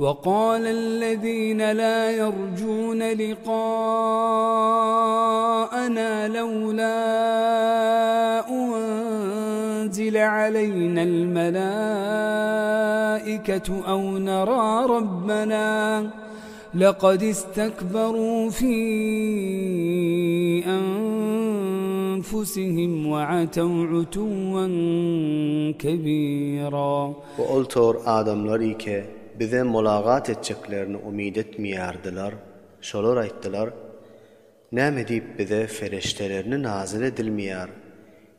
وقال الذين لا يرجون لقاءنا لولا أنزل علينا الملائكة أو نرى ربنا لقد استكبروا في أنفسهم وعتوا عتوا كبيرا. We ol tor adamlar ike bize mulagat etjeklerini umyt etmeýärdiler, şolar aýtdylar, Näme diýip bize fereştelerini nazyl edilmeýär,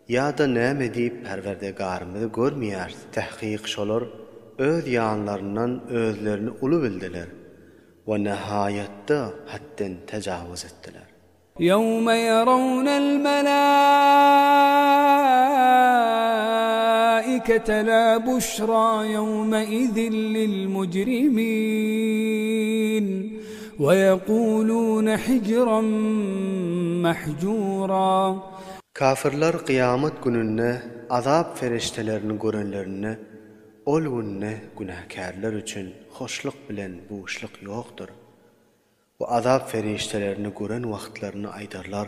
ýa-da näme diýip Perwerdegarymyzy görmeýäris? Tahkyk şolar öz ýanlaryndan özlerini uly bildiler we nahaýatda hatden tejawuz etdiler. Ýewme ýerawne l-melâikete lâ buşrâ ýewmeizin lil-mujrimîn we ýekulûne hijran mahjûrâ. Kafirler kyýamat gününde azap ferişdelerini görenlerinde, ol günde günäkärler üçin hoşluk bilen buşluk ýokdur. We azap ferişdelerini gören wagtlarynda aýdarlar,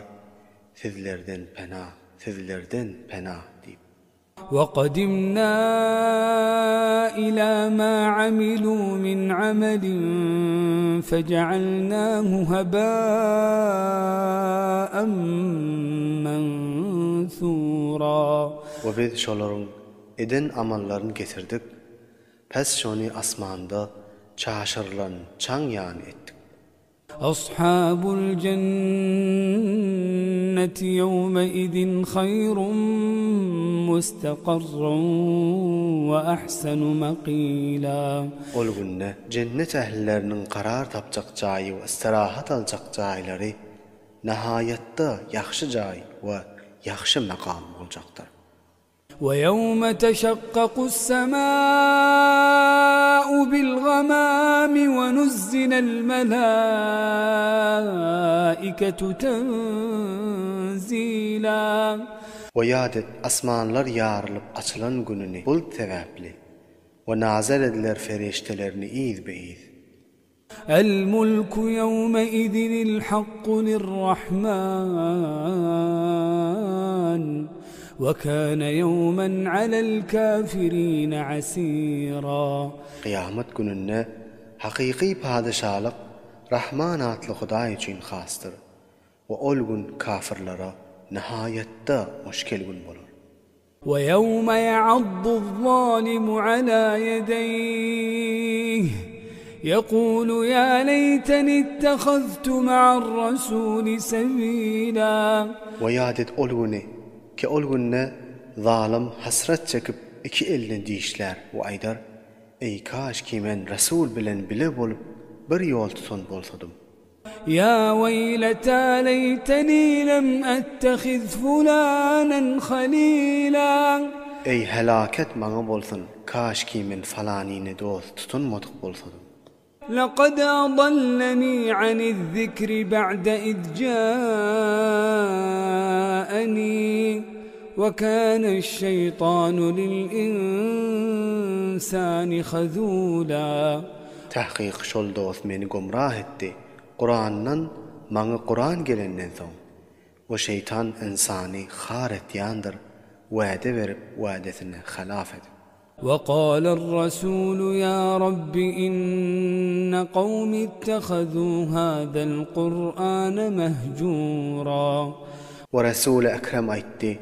Sizlerden pena, sizlerden pena diýip. Wekadimna ila ma amilu min amelin fejealnahu hebâ'en mensûrâ. We biz şolaryň eden amallaryny getirdik, Pes şony asmanda çaşyrylan çaň ýaly etdik. Ashabul jenneti ýewmeizin haýrun mustakarran we ahsenu makila. Ol günde jennet ählileriniň karar tapjak jaýy we istirahat aljak jaýlary nahaýatda ýagşy jaý we ýagşy makam boljakdyr. ويوم تشقق السماء بالغمام ونزل الملائكة تنزيلا. We ýat et, asmanlar ýarylyp açylan gününi bulut sebäpli, we nazar ediler perişdelerini yzbe-yz. El-mulku ýewmeizin el-hakku lir-rahman we kâne ýewmen alel-kâfirîne asîrâ. Kyýamat gününde hakyky padyşalyk Rahman atly Hudaý üçin hasdyr we ol gün kafyrlara nihaýatda muşkil gün bolar. ويوم يعض الظالم على يديه يقول يا ليتني اتخذت مع الرسول سبيلا. We ýat et ol güni, ki ol günde zalym hasrat çekip iki elini dişlär we aýdar, Eý kaş ki men Resul bilen bile bolup bir ýol tutan bolsadym. Ýa weýleta leýteni lem ettehiz fulanen halila. Eý helaket maňa bolsun, kaşki men falanyny dost tutunmadyk bolsadym. Lekad adalleni aniz-zikri ba'de iz ja'eni we kâne'ş-şeytanu lil-insani hazûlâ. Tahkyk şol dost meni gomrah etdi, Kurandan maňa Kuran gelenden soň. We şeýtan ynsany har etýändir, wäde berip wädesine halaf edip. وقال الرسول يا رب إن قومي اتخذوا هذا القرآن مهجورا. We Resuly Ekrem aýtdy,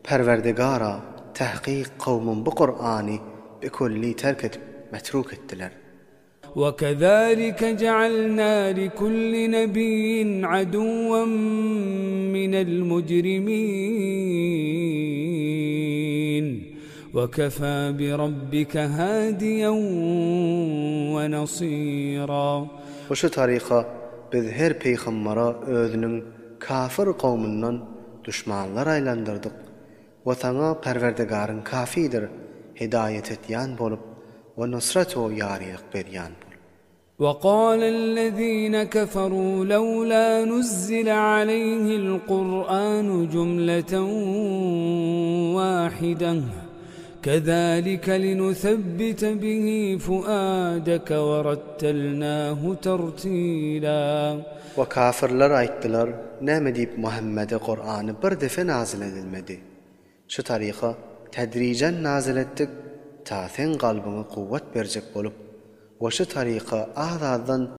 Perwerdigara, tahkyk kowmum bu Kurany bikülli terk edip, metruk etdiler. وكذلك جعلنا لكل نبي عدوا من المجرمين وكفى بربك هاديا ونصيرا. We şu taryka biz her pygambara özüniň kafir kowmundan duşmanlar aýlandyrdyk We saňa Perwerdigaryň kafidir, hidaýat etýän bolup we nusrat we ýarylyk berýän bolup. وقال الذين كفروا لولا نزل عليه القرآن جملة واحدة. Kezalike linusebbite bihi fuadeke we rattelnahu tertila. We kafirler aýtdylar, Näme diýip Muhammede Kurany bir defe nazyl edilmedi? Şu taryka tedrijen nazyl etdik, ta seň kalbyňa kuwwat berjek bolup we şu taryka az-azdan.